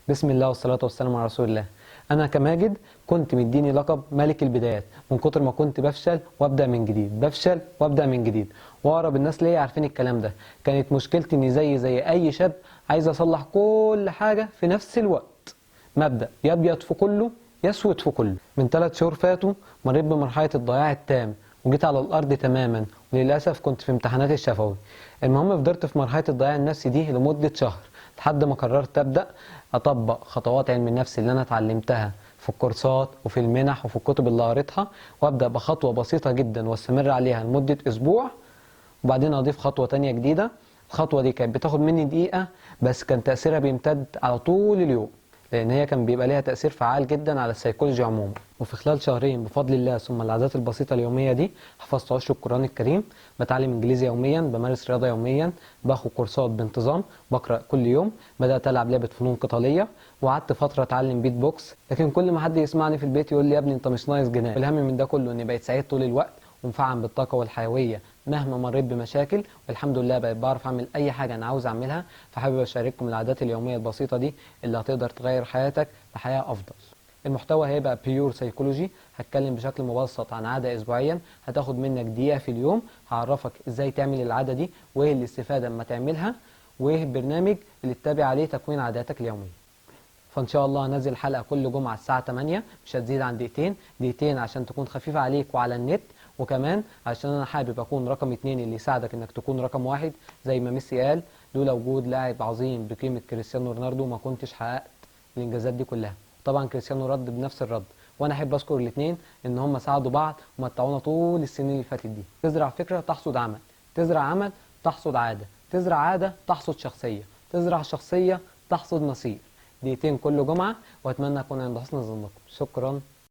بسم الله والصلاة والسلام على رسول الله. أنا كماجد كنت مديني لقب ملك البدايات من كتر ما كنت بفشل وأبدأ من جديد، بفشل وأبدأ من جديد، وأقرب الناس ليا عارفين الكلام ده. كانت مشكلتي إني زي أي شاب عايز أصلح كل حاجة في نفس الوقت، مبدأ يا أبيض في كله يا أسود في كله. من 3 شهور فاتوا مريت بمرحلة الضياع التام وجيت على الأرض تماما، وللأسف كنت في امتحانات الشفوي. المهم فضلت في مرحلة الضياع النفسي دي لمدة شهر لحد ما قررت أبدأ أطبق خطوات علم النفس اللي أنا اتعلمتها في الكورسات وفي المنح وفي الكتب اللي قريتها، وأبدأ بخطوة بسيطة جدا واستمر عليها لمدة أسبوع، وبعدين أضيف خطوة تانية جديدة. الخطوة دي كانت بتاخد مني دقيقة بس كان تأثيرها بيمتد على طول اليوم، لأن هي كان بيبقى ليها تأثير فعال جدا على السيكولوجي عموما. وفي خلال شهرين بفضل الله ثم العادات البسيطة اليومية دي حفظت عشر القرآن الكريم، بتعلم إنجليزي يوميا، بمارس رياضة يوميا، باخد كورسات بانتظام، بقرأ كل يوم، بدأت ألعب لعبة فنون قتالية، وقعدت فترة أتعلم بيت بوكس. لكن كل ما حد يسمعني في البيت يقول لي يا ابني أنت مش ناقص جنان. والأهم من ده كله إني بقيت سعيد طول الوقت ومفعم بالطاقة والحيوية مهما مريت بمشاكل، والحمد لله بقيت بعرف أعمل أي حاجة أنا عاوز أعملها. فحابب أشارككم العادات اليومية البسيطة دي اللي هتقدر تغير حياتك لحياة أفضل. المحتوى هيبقى pure psychology، هتكلم بشكل مبسط عن عادة أسبوعيا هتاخد منك دقيقة في اليوم، هعرفك إزاي تعمل العادة دي وإيه الاستفادة اما تعملها وإيه البرنامج اللي تتابع عليه تكوين عاداتك اليومية. فإن شاء الله هنزل حلقة كل جمعة الساعة 8، مش هتزيد عن دقيقتين، دقيقتين عشان تكون خفيفة عليك وعلى النت، وكمان عشان أنا حابب أكون رقم 2 اللي يساعدك إنك تكون رقم 1. زي ما ميسي قال لولا وجود لاعب عظيم بقيمة كريستيانو رونالدو ما كنتش حققت الإنجازات دي كلها. طبعا كريستيانو رد بنفس الرد، وأنا أحب أذكر الاتنين إن هم ساعدوا بعض ومتعونا طول السنين اللي فاتت دي. تزرع فكرة تحصد عمل، تزرع عمل تحصد عادة، تزرع عادة تحصد شخصية، تزرع شخصية تحصد مصير. دقيقتين كل جمعة، وأتمنى أكون عند حسن ظنكم. شكرا.